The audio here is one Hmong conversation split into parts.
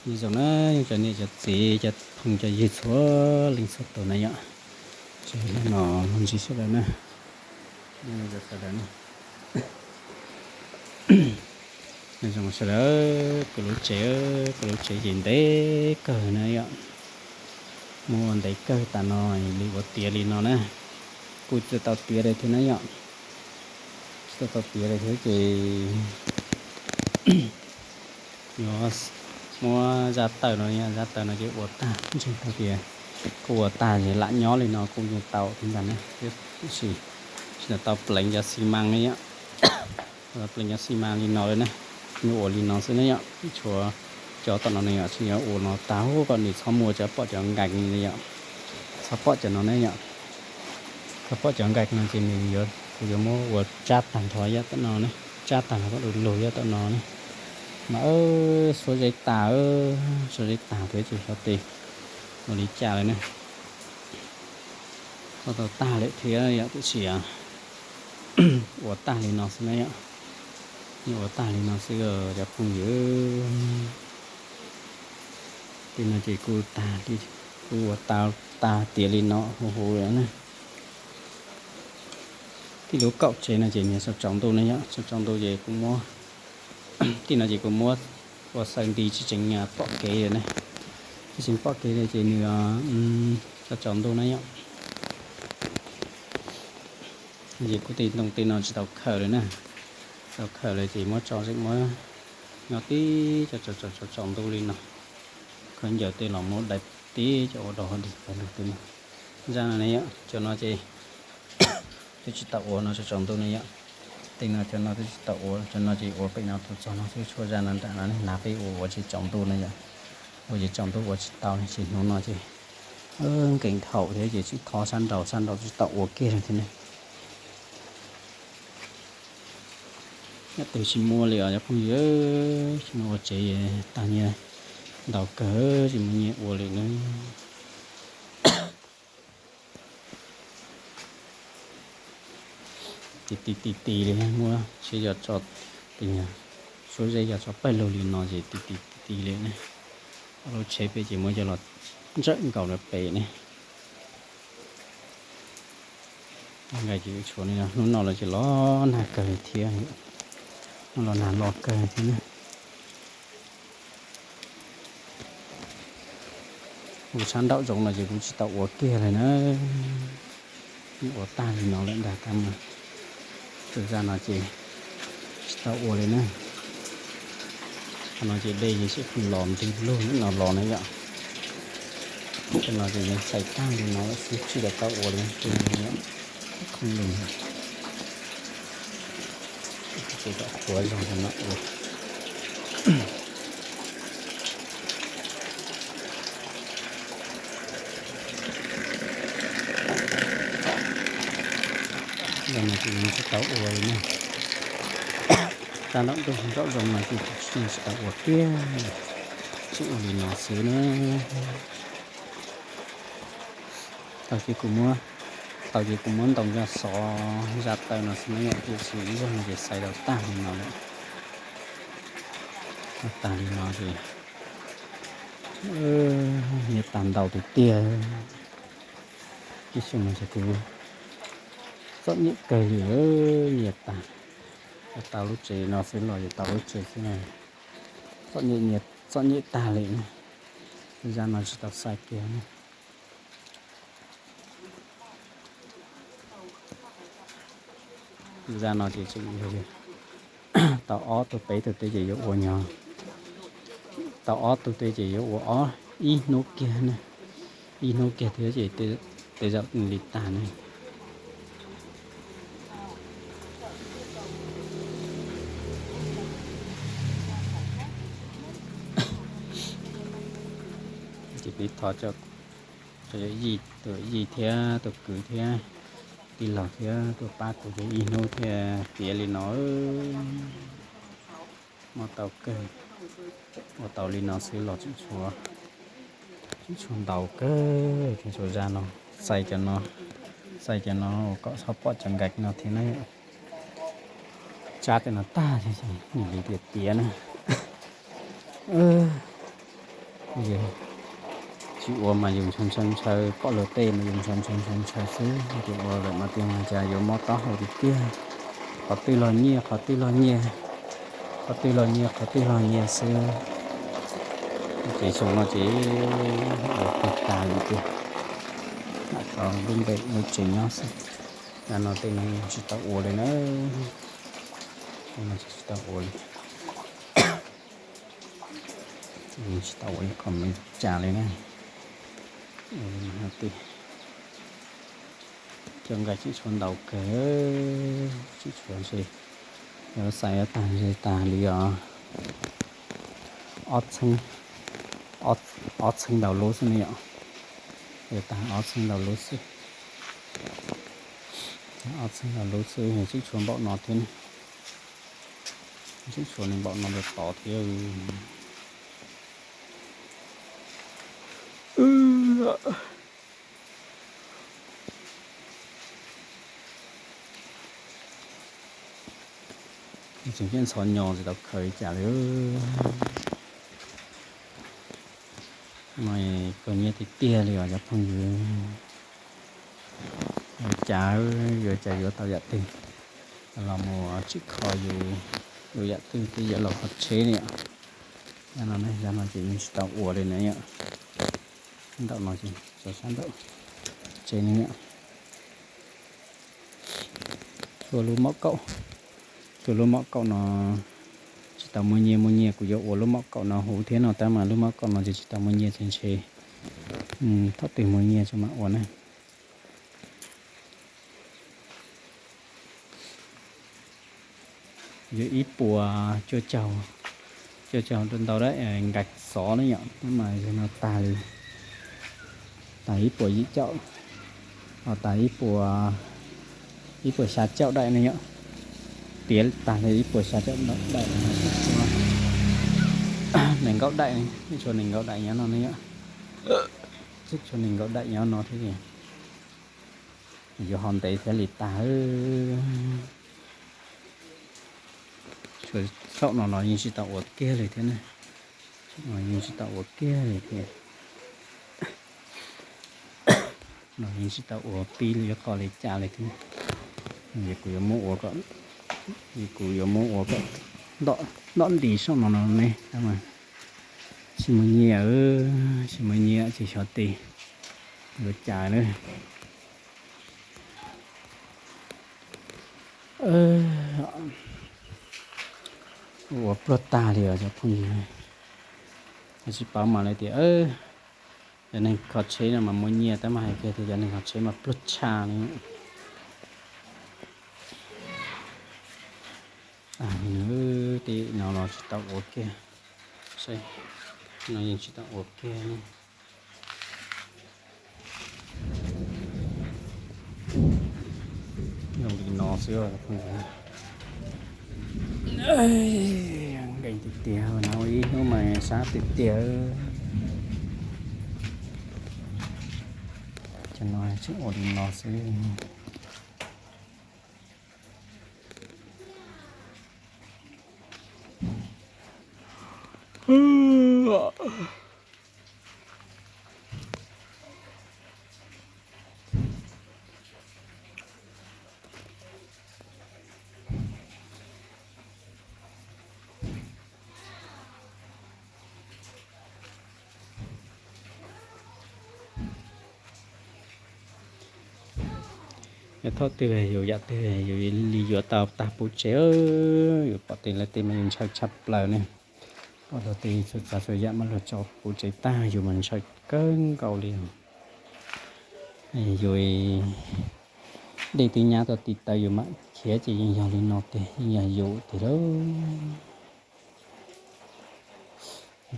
Nyob zoo na, cov niam cov txiv cov phooj cov ywg txhua leej txhua tus na yom. Tsev no los ntsib sawv daws na. Nyob zoo sawv daws, kuv lub tsev, kuv lub tsev ces ntev kawg na yom. Muaj ntev kawg tas no li ua tiav li no na. Kuj tsis tau tiav li thiab na yom. Tsis tau tiav li thiab ces yuav muab zaj tawm no, zaj tawm no ces ua tag, ntseeg tau tias kuj ua tag ces lam nyob li no kuj yeej tau thiab ntag na. Tiam sis tsis tau pleev cov xi mas li yom. Pleev cov xi mas li no li na, yuav ua li no xwb na yom. Tshuav cov tom no ne yom, tsis yog ua no tag kom nws txhob muaj cov pom cov nkaij li yom. Txhob pom cov no ne yom. Txhob pom cov nkaij no ces nws yuav, kuv yuav muab ua tsab tag nrho yom tom no ne, tsab tag nrho kom du lug yom tom no ne. Mas xuab zeb tas, xuab zeb tag thiab tsis xyov tes ua li cas lawm ne. Tau tag lawm thiab yom, tiam sis ua tag li no xwb na yom. Ua tag li no xwb cov phooj ywg. Tej no ces kuj tag, kuj ua tag tiav li no huv huv na. Tej lub kaum tsev no ces nws tsaus tsaus ntuj na yom, tsaus tsaus ntuj ces kuv muab, tej no ces kuv muab ua xaws nti tsis tseem pom kev li na. Tsis tseem pom kev li ces nws tsaus tsaus ntuj na yom. Ces kuv tej ntoo tej no tsis tau khaws li na. Tau khaws li ces muab tso zeem muab nyob tib co tsaus tsaus ntuj li no. Khaws ncaws tej los muab dai tib co ua dog dig pawg lug tej no. Zaj no ne yom, cov no ces twb tsis tau ua no tsaus tsaus ntuj ne yom. Tej no cov no twb tsis tau ua, cov no ces ua pem no tus txog no xwb, tshuav zaj no nram no ne, nag peb ua ua tsis tsaus ntuj ne yom. Ua tsis tsaus ntuj ua tsis tau ne, ces hnub no ces nkees thaum thiab ces tsis thov sab nraud, sab nraud tsis tau ua kiag li thiab ne. Nyob twg tsis muaj li os cov phooj ywg, tsis muaj ua tsev tag nyiaj ntau kawg tsis muaj nyiaj ua li na. Ti ti ti ti li muab siab yog tso, suab zeb yog tso pawg lug li no ces ti ti ti ti li ne. Lub tsheb peb ces muab coj los ntsawm nkaus rau pem ne. Nqaij ces tshuav li no, hnub no los ces los nag kawg li thiab, hnub los nag los kawg li thiab ne. Kuv sab nraum zoov no ces kuv tsis tau ua kiag li na. Ua tag li no lawm ntag tab mas. Tus zaj no ces tsis tau ua li na. Qhov no ces dej ces tseem los ntws lug no los na yom. Tus no ces yeej xais tag li no lawm xwb tsis tau ua li tus no yom. Khoom lus ces kom qhuav zog no ua. Zaj no ces yeej tsis tau ua li na. Sab nraum ntug nraum zoov no ces tsis tau ua kiag, tseem ua li no xwb na. Tau ces kuv muab, tau ces kuv muab ntoo coj xov zaj tawm no xwb na yom, tiam sis ib zaug no ces xais tau tag li no lawm. Tag li no ces nyiaj tag ntau tiag tiag. Ib xyoo no ces kuv txom nyem kawg li, nyiaj tag. Tau lub tsev no xwb los yuav tau lub tsev xwb na. Txom nyem, txom nyem tag li. Zaj no tsis tau xais kiag. Zaj no ces tseem yog tau ob tug peb tug tej ces yuav ua nyo, tau ob tug tej ces yuav ua ob ib hnub kiag na, ib hnub kiag thiab ces tej zaum li tag ne. Ces peb thov tso yij, tus yij thiab tus kwv thiab tij laug thiab tuaj pab kuv ces ib hnub thiaj tiav li no. Muaj tau kawg, ua tau li no xwb los tseem tshuav, tseem tshuav ntau kawg thiab. Tshuav zaj no, xais cov no, xais cov no kom txhob pom cov nkaij no thiab na. Tsab cov no tag thiab ces nws li tiav tiav na. Tsis ua mas yus ntshaw ntshaw ntshaw, pom luag tej mas yus ntshaw ntshaw ntshaw ntshaw xwb, ces ua lawm mas tias mas cas yuav mob taub hau tiag tiag. Qhov twg los nyiaj, qhov twg los nyiaj, qhov twg los nyiaj, qhov twg los nyiaj xwb. Ces xyoo no ces ua tag tag li tiag, mam rov lub npe lub tsev nyob xwb. Yav no tej no tsis tau ua li na, tsis tau ua li, tsis tau ua ib qho me cas li na. Cov nqaij tseem tshuav ntau kawg, tseem tshuav ntshe yuav xais yuav tag ntshe tag li os ob txheeb, ob txheeb ntau lub xwb ne yom. Yuav tag ob txheeb ntau lub xwb, ob txheeb ntau lub xwb, tseem tshuav npaum no thiab ne. Tseem tshuav npaum no los tod thiab. Tseem ceeb ntxhov nyo tsis tau khaws li cas li. Mas kawg nyiaj tiag tiag li os cov phooj ywg. Yuav cas, yuav cas yuav tau yam twg los mus tsim kho yus, yus yam twg twb yuav los kho tsheb li os. Yav no, yav no ces yeej tsis tau ua li na yom. Ntawm no ces sab ntawm tsev ne yom. Tshuav lub mom kaum, tshuav lub mom kaum no tsis tau muaj nyiaj, muaj nyiaj kuv yuav ua lub mom kaum no huv thiab no tab mas lub mom kaum no ces tsis tau muaj nyiaj ces ntshe thaum twg muaj nyiaj tso mam ua na. Yog ib puas cuaj caug, cuaj caug ntau dab nqaij xov na yom, tab mas yog no tag li, tag ib puas yim caum, tag ib puas, ib puas xya caum daim ne yom. Tiav tag li ib puas xya caum daim, nees nkaum daim, tseem tshuav nees nkaum daim nyob no ne yom. Tseem tshuav nees nkaum daim nyob no thiab. Yuav ho ntev thiab li tag. Saum no los yeej tsis tau ua kiag li thiab ne. Yeej tsis tau ua kiag li thiab. No yeej tsis tau ua pib li qho li cas li thiab. Es kuv yuav muab ua kom, es kuv yuav muab ua kom ntom nti saum no no ne. Tsis muaj nyiaj, tsis muaj nyiaj ces xyov tes yuav cas lawm. Ua pluag tag li os cov phooj ywg. Tsis paub mas li tias cov neeg kho tsheb no mas muaj nyiaj tab mas hais kiag tias cov neeg kho tsheb mas pluag tshaj li. Tej no los tsis tau ua kiag, no yeej tsis tau ua kiag. Zoo li no xwb. Nkees tiag tiag na, ua ib hnub mas sab tiag tiag. Cov no tseem ua li no xwb. Yog thaum twg yus yam twg yus li yuav tau tag puv tsev, yus pom tej lawv tej mas yus ntshaw tshaj plaws ne. Pom luag tej txhua tsav txhua yam mas luag tso puv tsev tag yus mas ntshaw kawg nkaus li. Yus dej twb nyab tuaj ti taw yus mam khiav ces yeej yog li no tiag, yeej yog yus tiag lauj.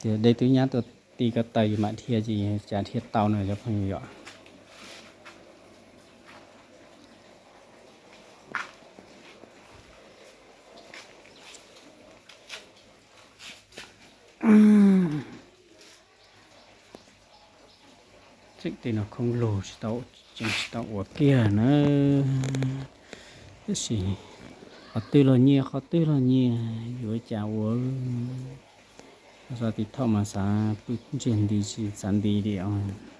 Tias dej twb nyab tuaj ti ko taw yus mam dhia ces cas dhia tau no cov phooj ywg. Tseem tej no khoob lug tsis tau, tseem tsis tau ua kiag na. Tab sis qhov twg los nyiaj, qhov twg los nyiaj, yuav cas ua. Xav tiv thauj mas xav pw ntsiag nti tsis xav nti li os.